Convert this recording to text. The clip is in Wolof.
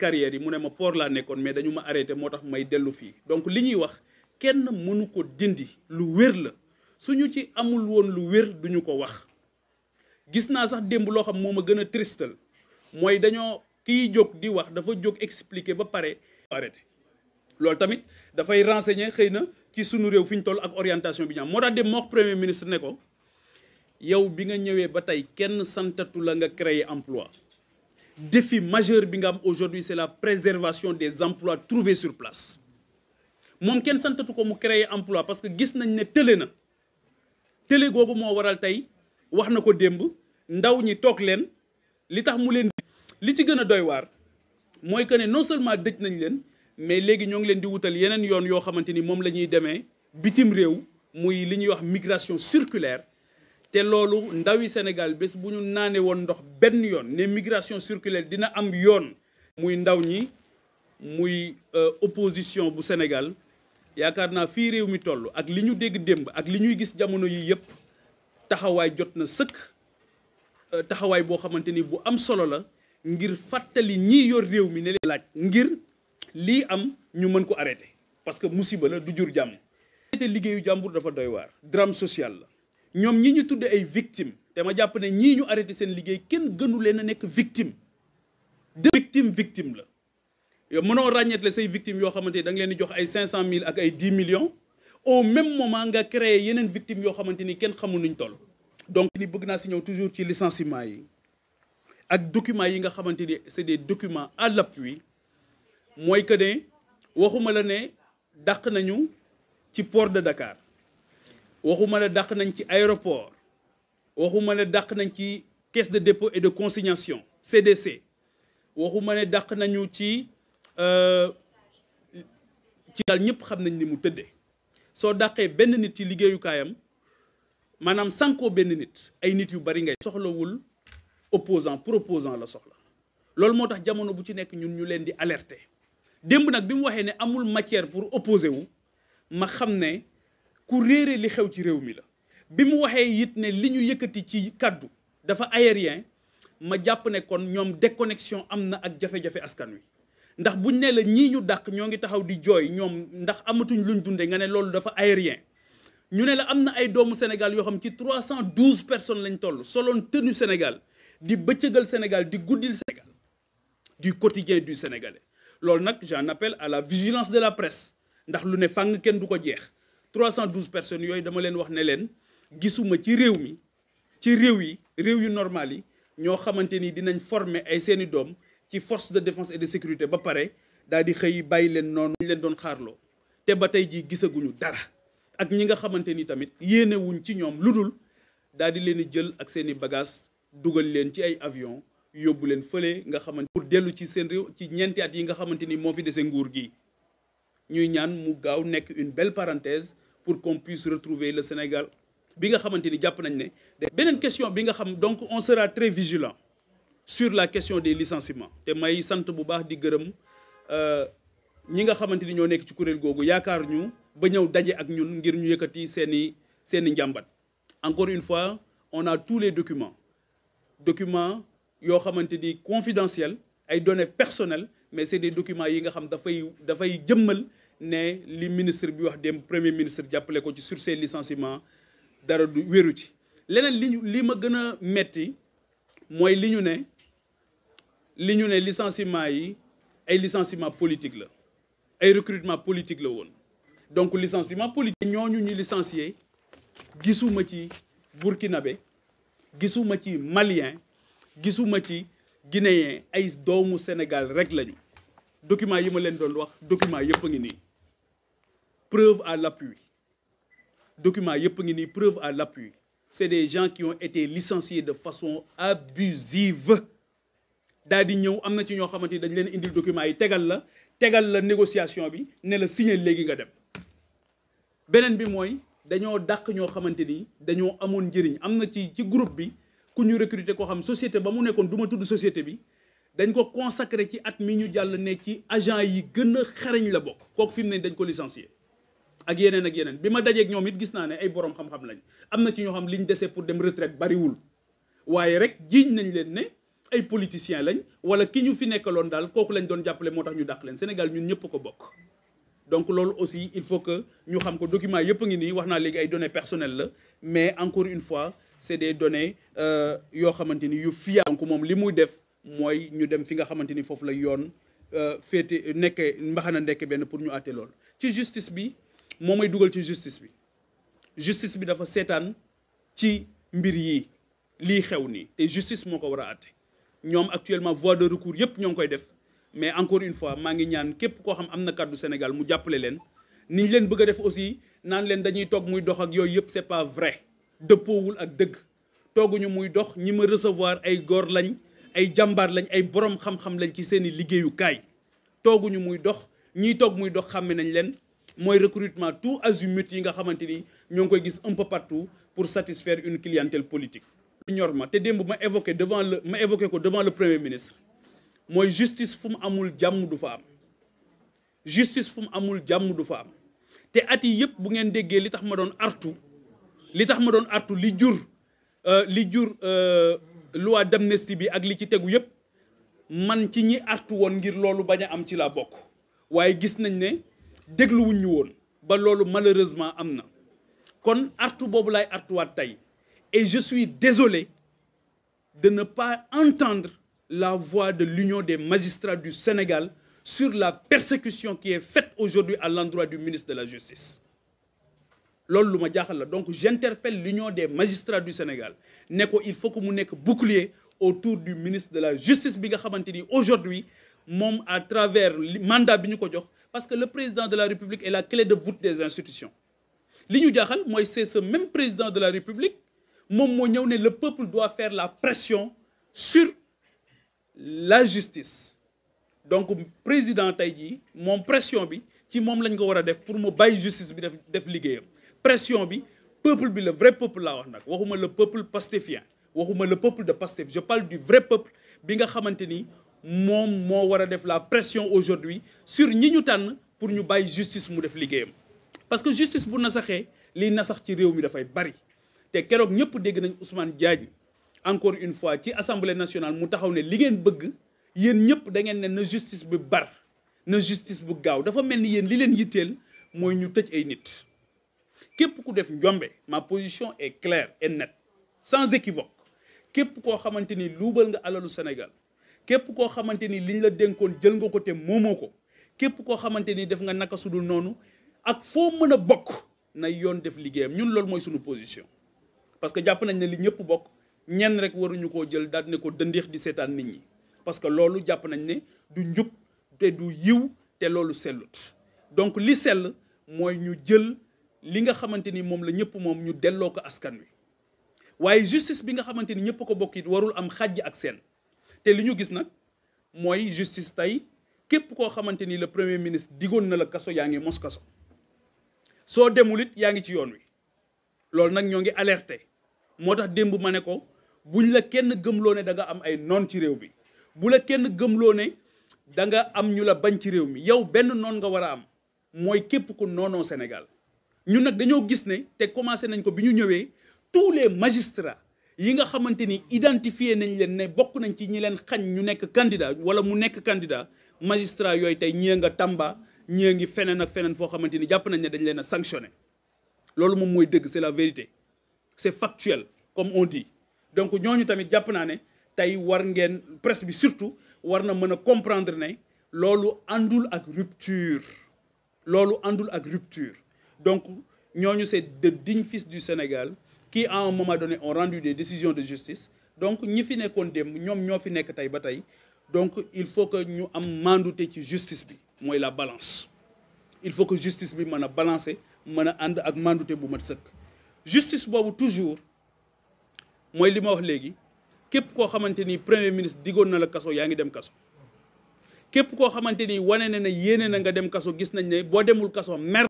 carrière yi mu ne ma port laa nekkoon mais dañu ma arrêté moo tax may dellu fii donc li ñuy wax kenn mënu ko dindi lu wér la suñu ci amul woon lu wér duñu ko wax gis naa sax démb loo xam moo ma gën a tristal mooy dañoo kiy jóg di wax dafa jóg expliquer ba pare arrêté loolu tamit dafay renseigner xëy na ci sunu réew fi ñu toll ak orientation bi ñu am moo tax dem moo wax premier ministre ne ko yow bi nga ñëwee ba tey kenn santatu la nga créer emploi défi majeur bi nga am aujourd'hui c'est la préservation des emplois trouvés sur place moom kenn santatu ko mu créer emploi parce que gis nañ ne tële googu moo waral tey wax na ko démb ndaw ñi toog leen li tax mu leen li ci gën a doy waar mooy que ne non seulement dëj nañ leen mais léegi ñoo ngi leen di wutal yeneen yoon yoo xamante ni moom la ñuy demee bitim réew muy li ñuy wax migration circulaire te loolu ndawi Sénégal bés bu ñu naane woon ndox benn yoon ne migration circulaire dina am yoon muy ndaw ñi muy opposition bu Sénégal yaakaar naa fii réew mi toll ak li ñu dégg démb ak li ñuy gis jamono yi yëpp taxawaay jot na sëkk taxawaay boo xamante ni bu am solo la ngir fàttali ñii yor réew mi ne leen laaj ngir lii am ñu mën ko arrêté parce que musiba la du jur jàmm te liggéeyu jàmbur dafa doy waar drame social la ñoom ñi ñu tudde ay victimes te ma jàpp ne ñii ñu arrêté seen liggéey kenn gënu leen a nekk victime de victime la yow mënoo ràññeetle say victimes yoo xamante ni da nga leen di jox ay 500 000 ak ay 10 millions au même moment nga créé yeneen victimes yoo xamante ni kenn xamul nuñ toll donc ni bëgg naa si ñëw toujours ci licenciement yi ak documents yi nga xamante ni c'est des documents à l'appui mooy que ne waxuma la ne dàq nañu ci port de Dakar waxuma la dàq nañ ci aéroport waxuma ne dàq nañ ci caisse de dépôt et de consignation CDC waxuma ne dàq nañu ci daal ñëpp xam nañ ni mu tëddee soo dàqee benn nit ci liggéeyukaayam maanaam sankoo benn nit ay nit yu bari ngay soxlawul opposant proposant la soxla loolu moo tax jamono bu ci nekk ñun ñu leen di alerter démb nag bi mu waxee ne amul matière pour opposer wu ma xam ne ku réere li xew ci réew mi la bi mu waxee it ne li ñu yëkkati ci kàddu dafa aérien ma jàpp ne kon ñoom déconnexion am na ak jafe-jafe askan wi ndax buñ ne la ñii ñu dàq ñoo ngi taxaw di jooy ñoom ndax amatuñ luñ dunde nga ne loolu dafa aérien ñu ne la am na ay doomu Sénégal yoo xam ci 312 personnes lañ toll soloon tenue Sénégal di bëccëgal Sénégal di guddil Sénégal du quotidien du Sénégalais loolu nag j'en appelle à la vigilance de la presse ndax lu ne fàng kenn du ko jeex 312 personnes yooyu dama leen wax ne leen gisuma ci réew mi ci réew yu normal yi ñoo xamante ni dinañ former ay seeni doom ci force de défense et de sécurité ba pare daal di xëy bàyyi leen noonu ñu leen doon xaarloo te ba tey jii gisaguñu dara ak ñi nga xamante ni tamit yéenewuñ ci ñoom lu dul daal di leen di jël ak seeni bagages dugal leen ci ay avion yóbbu leen fële nga xamante pour dellu ci seen réew ci ñeenti at yi nga xamante ni moo fi dese nguur gi ñuy ñaan mu gaaw nekk une belle parenthèse pour qu'on puisse retrouver le Sénégal bi nga xamante ni jàpp nañ ne beneen question bi nga xam donc on sera très vigilant sur la question des licenciements te may sant bu baax di gërëm ñi nga xamante ni ñoo nekk ci kuréel googu yaakaar ñu ba ñëw daje ak ñun ngir ñu yëkkati seeni njàmbat encore une fois on a tous les documents yoo xamante ni confidentiels ay données personnelles mais c'est des documents yi nga xam dafay jëmmal ne li ministre bi wax dem premier ministre jàppale ko ci sur ces licenciements dara du wéru ci leneen li ma gën a metti mooy li ñu ne licenciement yi ay licenciement politique la ay recrutement politique la woon donc licenciement politique ñooñu ñu licencié gisuma ci burkinabé gisuma ci malien gisuma ci guinéen ay doomu Sénégal rek lañu document yi ma leen doon wax document yëpp a ngi nii preuve à l'appui document yëpp a ngi nii preuve à l'appui c'est des gens qui ont été licenciés de façon abusive daal di ñëw am na ci ñoo xamante ni dañ leen indil document yi tegal la négociation bi ne la signer léegi nga dem beneen bi mooy dañoo dàq ñoo xamante ni dañoo amoon njëriñ am na ci groupe bi ku ñu recruter koo xam société ba mu nekkoon du ma tudd société bi dañ ko consacré ci at mi ñu jàll ne ci agent yi gën a xarañ la bokk kooku fi mu ne dañ ko licencier ak yeneen bi ma dajeeg ñoom it gis naa ne ay borom xam-xam lañ am na ci ñoo xam liñ dese pour dem retraite bariwul waaye rek jiiñ nañ leen ne ay politiciens lañ wala ki ñu fi nekkaloon daal kooku lañ doon jàppale moo tax ñu dàq leen Sénégal ñun ñëpp ko bokk. donc loolu aussi il faut que ñu xam ko document yëpp a ngi nii wax naa léegi ay données personnelles la mais encore une fois c'est des données yoo xamante ni yu fiable. donc moom li muy def mooy ñu dem fi nga xamante ni foofu la yoon féete nekkee mbaxana nekke benn pour ñu àtte loolu. ci justice bi moo may dugal ci justice bi dafa seetaan ci mbir yi lii xew nii te justice moo ko war a àtte ñoom actuellement voie de recours yëpp ñoo ngi koy def. mais encore une fois maa ngi ñaan képp koo xam am na kàddu Sénégal mu jàppale leen ni ñu leen bëgg a def aussi naan leen dañuy toog muy dox ak yooyu yëpp c'est pas vrai dëppoowul ak dëgg tooguñu muy dox ñi ma recevoir ay góor lañ ay jàmbaar lañ ay borom xam-xam lañ ci seeni liggéeyukaay tooguñu muy dox ñiy toog muy dox xàmme nañ leen mooy recrutement tout azimut yi nga xamante ni ñoo ngi koy gis un peu partout pour satisfaire une clientèle politique. ñor ma te démb ma évoqué ko devant le premier ministre. mooy justice fu mu amul jàmm du fa am justice fu mu amul jàmm du fa am te at yi yëpp bu ngeen déggee li tax ma doon artu li jur loi d'amnistie bi ak li ci tegu yëpp man ci ñi artu woon ngir loolu bañ a am ci laa bokk waaye gis nañ ne dégluwuñ ñu woon ba loolu malheureusement am na kon artu boobu laay artuwaat tey et je suis désolé de ne pas entendre la voix de l'Union des magistrats du Sénégal sur la persécution qui est faite aujourd'hui à l'endroit du ministre de la Justice. loolu lu ma jaaxal la donc j'interpelle l'Union des magistrats du Sénégal ne ko il faut que mu nekk bouclier autour du ministre de la Justice bi nga xamante ni aujourd'hui moom à travers mandat bi ñu ko jox parce que le président de la République est la clé de voûte des institutions li ñu jaaxal mooy c'est ce même président de la République moom moo ñëw ne le peuple doit faire la pression sur la justice donc président tey jii moom pression bi ci moom lañ ko war a def pour mu bàyyi justice bi def liggéeyam pression bi peuple bi le vrai peuple laa wax nag waxuma le peuple pastéfien waxuma le peuple de Pastef je parle du vrai peuple bi nga xamante ni moom moo war a def la pression aujourd'hui sur ñi ñu tànn pour ñu bàyyi justice mu def liggéeyam parce que justice bu nasaxee liy nasax ci réew mi dafay bari te keroog ñëpp dégg nañ Ousmane Diagne encore une fois ci assemblée nationale mu taxaw ne li ngeen bëgg yéen ñëpp da ngeen ne na justice bi bar na justice bu gaaw dafa mel ni yéen li leen yitteel mooy ñu tëj ay nit képp ku def njombe ma position est claire et nette sans équivoque képp koo xamante ni luubal nga alalu Sénégal képp koo xamante ni liñ la dénkoon jël nga ko te moomoo ko képp koo xamante ni def nga naka sudul noonu ak foo mën a bokk na yoon def liggéeyam ñun loolu mooy suñu position parce que jàpp nañ ne li ñëpp bokk ñenn rek waruñu koo jël daal ne ko dëndeex di seetaan nit ñi parce que loolu jàpp nañ ne du njub te du yiw te loolu sellut donc li sell mooy ñu jël li nga xamante ni moom la ñëpp moom ñu delloo ko askan wi waaye justice bi nga xamante ni ñëpp ko bokk it warul am xàjj ak seen te li ñu gis nag mooy justice tey képp koo xamante ni le premier ministre digoon na la kaso yaa ngi mos kaso soo demul it yaa ngi ci yoon wi loolu nag ñoo ngi alerté moo tax démb ma ne ko buñ la kenn gëmloo ne da nga am ay noon ci réew bi bu la kenn gëmloo ne da nga am ñu la bañ ci réew mi yow benn noon nga war a am mooy képp ku noonoo Sénégal ñun nag dañoo gis ne te commencé nañ ko bi ñu ñëwee tous les magistrats yi nga xamante ni identifié nañ leen ne bokk nañ ci ñi leen xañ ñu nekk candidat wala mu nekk candidat magistrat yooyu tey ñii nga Tamba ñii ngi feneen ak feneen foo xamante ni jàpp nañ ne dañ leen a sanctionné loolu moom mooy dëgg c'est la vérité c'est factuel comme on dit donc ñooñu tamit jàpp naa ne tey war ngeen presse bi surtout war na mën a comprendre ne loolu àndul ak rupture donc ñooñu c'est de dignes fils du Sénégal qui à un moment donné ont rendu des décisions de justice donc ñi fi nekkoon démb ñoom ñoo fi nekk tey ba tey donc il faut que ñu am mandute ci justice bi mooy la balance il faut que justice bi mën a balancer mën a ànd ak mandute bu mat sëkk justice boobu toujours mooy li ma wax léegi képp koo xamante ni premier ministre digoon na la kaso yaa ngi dem kaso képp koo xamante ni wane na ne yéene na nga dem kaso gis nañ ne boo demul kaso mer